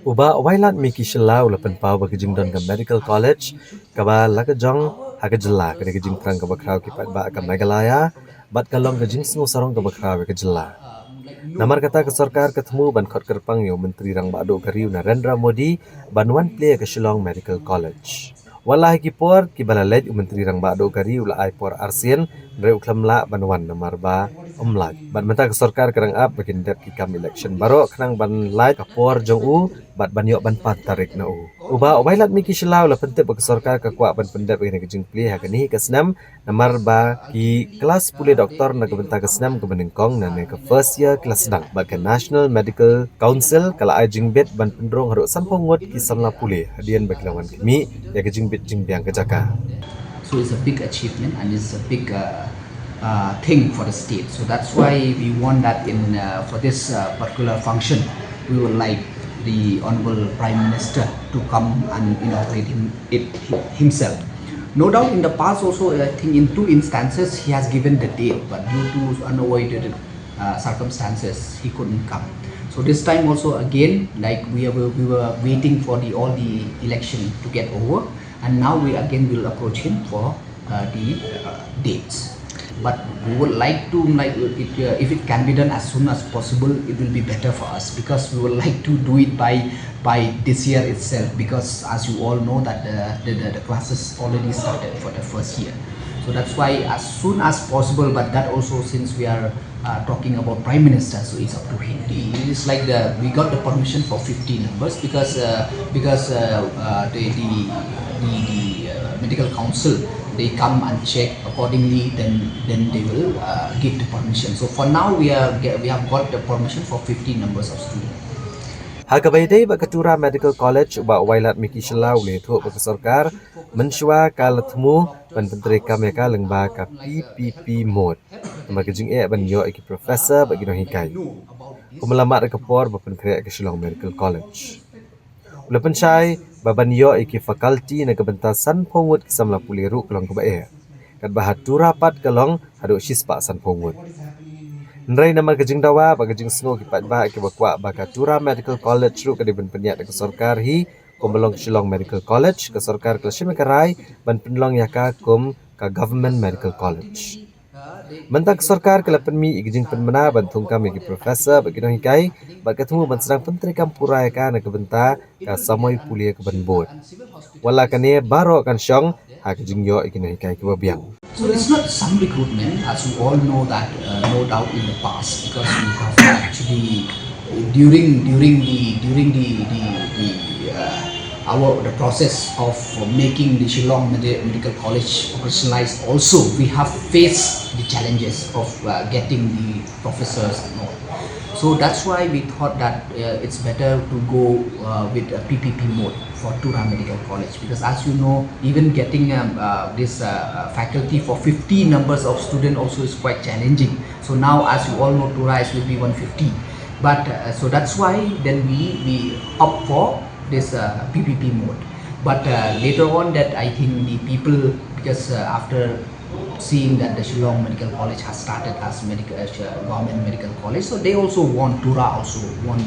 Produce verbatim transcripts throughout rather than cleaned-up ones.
U Bah Wailadmiki Shylla u la pynpaw ba ka jingdon ka Medical College kaba la ka jong ha ka jylla ka dei ka jingthrang kaba khraw ki paidbah ka Meghalaya bad ka long ka jingsngewsarong kaba khraw ïa ka jylla. Namar kata ka sorkar ka thmu ban khot kyrpang ïa u Myntri Rangbah Duh ka ri u Narendra Modi ban wan plie ïa ka Shillong Medical College. Wat la ha ki por kiba la leit, u Myntri Rangbah Duh ka ri u la ai por arsien, hynrei u khlem lah ban wan namar ba um lait. Bad mynta ka sorkar ka dang ap ba kin dep ki kam election baroh khnang ban lait ka por jong u bad ban ïoh ban pan tarik na u. U Bah Wailadmiki Shylla u la pyntip ba ka sorkar ka kwah ban pyndep ïa kane ka jingplie ha kane ka snem, namar ba ki klas pule doktor na ka bynta ka snem kaba nyngkong, na kane ka first year, ki la sdang bad ka National Medical Council ka la ai jingbit ban pynrung haduh sanphew ngut ki samla pule hadien ba ki la wan khmih ïa ka jingbit jingbiang ka jaka. So it's a big achievement and it's a big uh, uh, thing for the state. So that's why we want that in uh, for this uh, particular function, we would like the Honorable Prime Minister to come and inaugurate him, it himself. No doubt in the past also, I think in two instances he has given the date, but due to unavoided uh, circumstances, he couldn't come. So this time also again, like we were, we were waiting for the all the election to get over, and now we again will approach him for uh, the uh, dates. But we would like to, like, it, uh, if it can be done as soon as possible, it will be better for us, because we would like to do it by by this year itself, because as you all know that the, the, the, the classes already started for the first year. So that's why as soon as possible, but that also, since we are uh, talking about Prime Minister, so it's up to him. It is like the we got the permission for fifty numbers because uh, because uh, uh, the the the, the uh, medical council, they come and check accordingly. Then then they will uh, give the permission. So for now we are we have got the permission for fifty numbers of students. Ha kaba ïadei bad ka Tura Medical College, u Bah Wailadmiki Shylla u la ïathuh ba ka sorkar mynshuwa ka la thmu ban pyntreikam ïa ka lyngba ka P P P mode, namar ka jingeh ban ïoh ïa ki professor bad ki nonghikai. Kumba la mad ka por ba pynkhreh ka Shillong Medical College, u la pynshai ba ban ïoh ïa ki faculty na ka bynta sanphew ngut ki samla pule ruh ka long kaba eh, katba ha Tura pat ka long haduh shispah sanphew ngut. Hynrei namar ka jingdawa bad ka jingsngew ki paidbah kiba kwah ba ka Tura Medical College ruh ka dei ban pynïaid da ka sorkar hi kum ba long ka Shillong Medical College, ka sorkar ka la shim ïa ka rai ban pynlong ïa ka kum ka Government Medical College. Mynta ka sorkar ka la pynmih ïa ka jingpynbna ban thungkam ïa ki professor bad ki nonghikai bad ka thmu ban sdang pyntreikam pura ïa ka na ka bynta ka samoi pule kaban bud. Wat la kane, baroh kan shong ha ka jingïoh ïa ki nonghikai kiba biang. So it's not some recruitment, as you all know that uh, no doubt in the past, because we have actually during during the during the the, the uh, our the process of making the Shillong Medi- Medical College operationalized, also we have faced the challenges of uh, getting the professors and all. So that's why we thought that uh, it's better to go uh, with a P P P mode for Tura Medical College, because as you know, even getting um, uh, this uh, faculty for fifty numbers of student also is quite challenging. So now, as you all know, Tura is will be one fifty. But uh, so that's why then we, we opt for this uh, P P P mode. But uh, later on that I think the people, because uh, after seeing that the Shillong Medical College has started as medical uh, government medical college, so they also want, Tura also want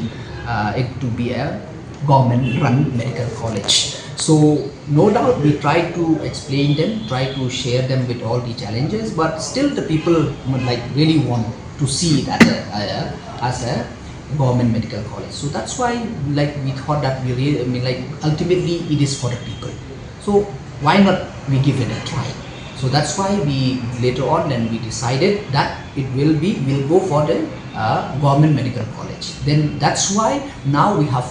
uh, it to be a government run medical college. So no doubt we try to explain them, try to share them with all the challenges, but still the people would like really want to see it as a, a as a government medical college. So that's why like we thought that we really, I mean, like, ultimately it is for the people. So why not we give it a try? So that's why we later on then we decided that it will be, we'll go for the uh, government medical college. Then that's why now we have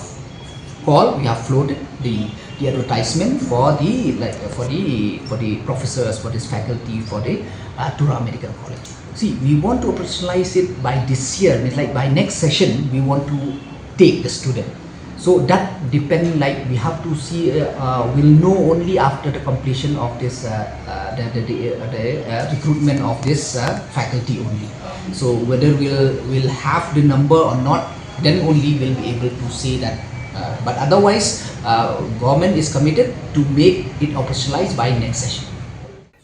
called, we have floated the the advertisement for the like for the for the professors, for this faculty, for the uh, Tura Medical College. See, we want to operationalize it by this year, means like by next session we want to take the student. So that depend, like, we have to see uh, uh, we'll know only after the completion of this uh, uh, the, the, the, uh, the uh, recruitment of this uh, faculty only. So whether we'll we'll have the number or not, then only we'll be able to say that. Uh, but otherwise, uh, government is committed to make it operationalized by next session.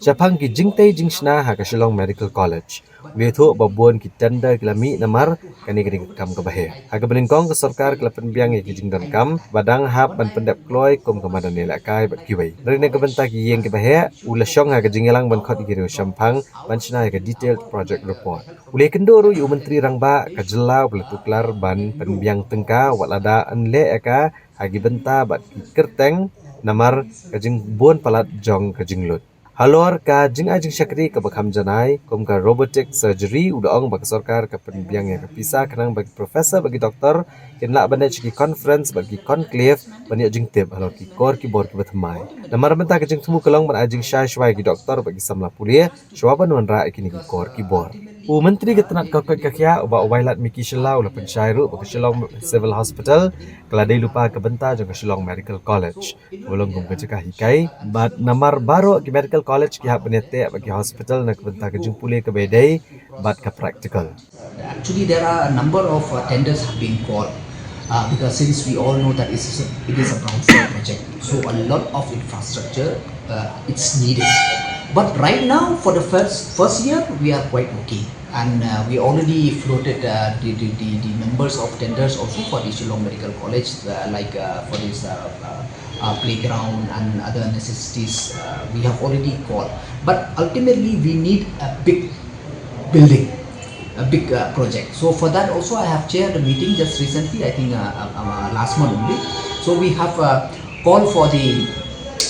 Shaphang ki jingtei jingshna ha ka Shillong Medical College, u la ïathuh ba bun ki tender ki la mih namar kane ka dei ka kam kaba heh. Ha kaba nyngkong, ka sorkar ka la pynbiang ïa ki jingdonkam ba dang hap ban pyndep kloi kum ka madan ïalehkai bad kiwei. Hynrei na ka bynta ki ïing kiba heh, u la shong ha ka jingïalang ban khot ïa ki riew shemphang ban shna ïa ka detailed project report. U la ïakynduh ruh ïa u Myntri Rangbah ka jylla uba la tuklar ban pynbiang tyngka wat lada yn leh ïa ka ha ki bynta bad ki kyrteng namar ka jingbun palat jong ka jinglut. Halor ka jingai jingshakri kaba kham janai kum ka robotic surgery, u la ong ba ka sorkar ka pynbiang ïa ka pisa khnang ba ki professor bad ki doktor kin lah ban leit sha ki conference bad ki conclave ban ïoh jingtip halor ki kor ki bor kiba thymmai. Namar mynta ka jingthmu ka long ban ai jingshai shwai ki doktor bad ki samla pule shwa ban wanrah ïa kine ki kor ki bor. U Myntri ka tnat ka koit ka khiah, u Bah Wailadmiki Shylla, u la pynshai ruh ba ka Shillong Civil Hospital ka la dei lypa ka bynta jong ka Shillong Medical College, kaba long kum ka jaka hikai, bad namar baroh ki medical college ki hap ban ïateh bad ki hospital na ka bynta ka jingpule kaba ïadei bad ka practical. Actually, there are a number of uh, tenders have been called uh, because since we all know that it is a, it is a brownfield project, so a lot of infrastructure uh, it's needed. But right now, for the first first year, we are quite okay, and uh, we already floated uh, the, the, the, the numbers of tenders also for the Shillong Medical College, uh, like uh, for this uh, uh, uh, playground and other necessities uh, we have already called. But ultimately, we need a big building, a big uh, project. So for that also, I have chaired a meeting just recently, I think uh, uh, uh, last month only. So we have a call for the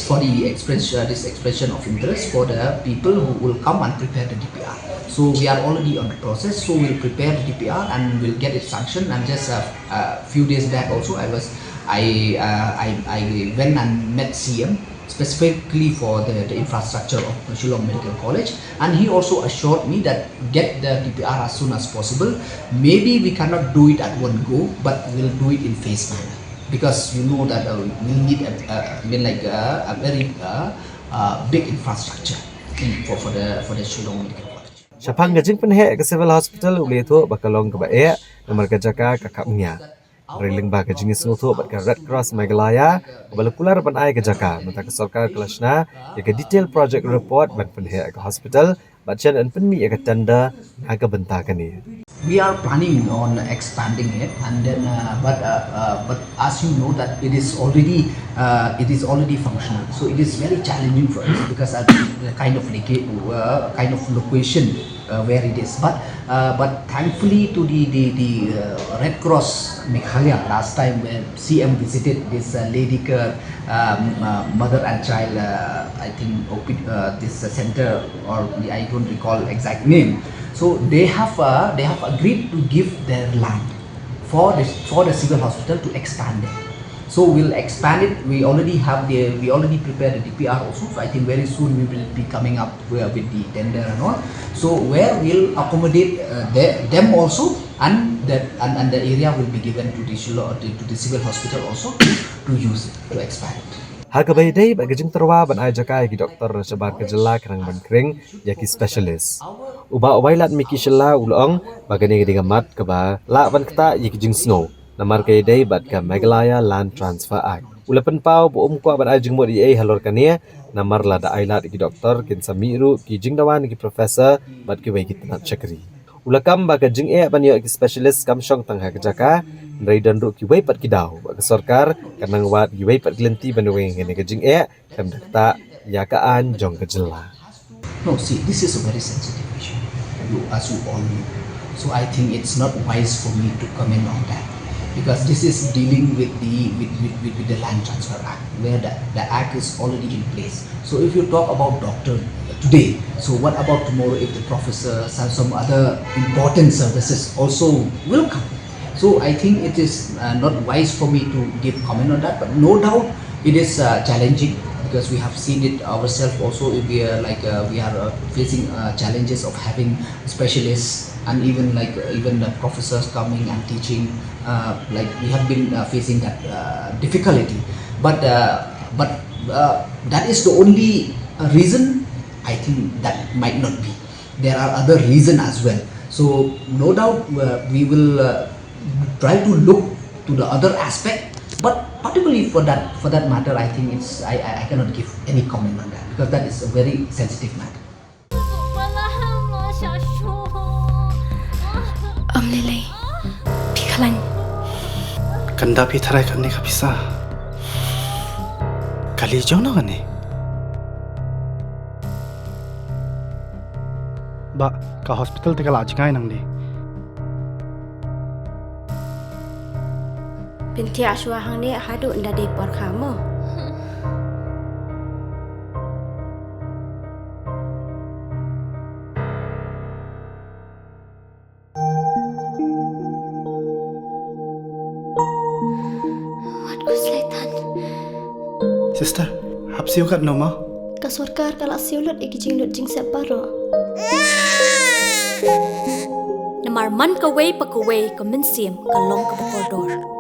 for the express uh, this expression of interest for the people who will come and prepare the D P R. So we are already on the process. So we'll prepare the D P R and we'll get it sanctioned. And just a, a few days back also, I was I uh, I, I went and met C M specifically for the, the infrastructure of Shillong Medical College, and he also assured me that get the D P R as soon as possible. Maybe we cannot do it at one go, but we'll do it in phase manner, because you know that uh, we need a, a, I mean like a, a very uh, uh, big infrastructure in, for, for the for the Shillong Medical College. Shaphang ka jingpynheh ka Civil Hospital, u la ïathuh ba ka long kaba eh namar ka jaka ka khapngiah. Hynrei lyngba ka jingïasngewthuh bad ka Red Cross Meghalaya, kaba la kular ban ai ka jaka, mynta ka sorkar ka la shna ïa ka detail project report ban pynheh ïa ka hospital bad shen yn pynmih ïa ka tender na ka bynta kane. We are planning on expanding it, and then, uh, but uh, uh, but as you know that it is already uh, it is already functional, so it is very challenging for us because of the kind of loca- uh, kind of location uh, where it is. But uh, but thankfully to the the, the uh, Red Cross Meghalaya, last time when C M visited this uh, Lady Care um, uh, mother and child, uh, I think uh, this uh, center, or I don't recall exact name. So they have uh, they have agreed to give their land for the for the civil hospital to expand it. So we'll expand it. We already have the we already prepared the D P R also. So I think very soon we will be coming up with, with the tender and all. So where we'll accommodate uh, the, them also, and that and, and the area will be given to the Shillong, to, to the civil hospital also to use it, to expand it. Ha kaba ïadei bad ka jingtyrwa ban ai jaka ïa ki doktor na shabar ka jylla khnang ban khring ïa ki specialist, u Bah Wailadmiki Shylla u la ong ba kane ka dei ka mat kaba lah ban ktah ïa ki jingsngew namar ka ïadei bad ka Meghalaya Land Transfer Act. U la pynpaw ba um kwah ban ai jingmut ei ei halor kane namar lada ai lad ïa ki doktor, kin sa mih ruh ki jingdawa na ki professor bad kiwei ki tnat shakri. U la kam ba ka jingeh ban ïoh ki specialist kam shong tang ha ka jaka, hynrei don ruh kiwei pat ki daw ba ka sorkar kan nang wad kiwei pat ki lynti ban weng ïa kane ka jingeh, khlem da ktah ïa ka aiñ jong ka jylla. No, see, this is a very sensitive issue, you, as you all know. So I think it's not wise for me to comment on that, because this is dealing with the with, with, with, with the Land Transfer Act, where the, the act is already in place. So if you talk about doctor today, so what about tomorrow if the professor, some, some other important services also will come? So I think it is uh, not wise for me to give comment on that, but no doubt it is uh, challenging, because we have seen it ourselves also. If we are like uh, we are uh, facing uh, challenges of having specialists and even like uh, even the professors coming and teaching, uh, like we have been uh, facing that uh, difficulty. But uh, but uh, that is the only uh, reason. I think that might not be. There are other reasons as well. So no doubt uh, we will uh, try to look to the other aspect, but Particularly for that, for that matter, I think it's, I, I, I cannot give any comment on that because that is a very sensitive matter. Ym lei lei. Phi khlaiñ. Kan da phi tharai kane ka pisa. Kali jong no kane. Ba ka hospital te ka la jngai nangne. Pyntiah shuwa hangne haduh nda dei por kha mo. Wat ku slaitan. Sister, hap siew kat no ma? Ka sorkar ka la siew lut ïa ki jinglut jingsep baroh. Namar man kawei pa kawei ka mynsiem ka long kaba kordor.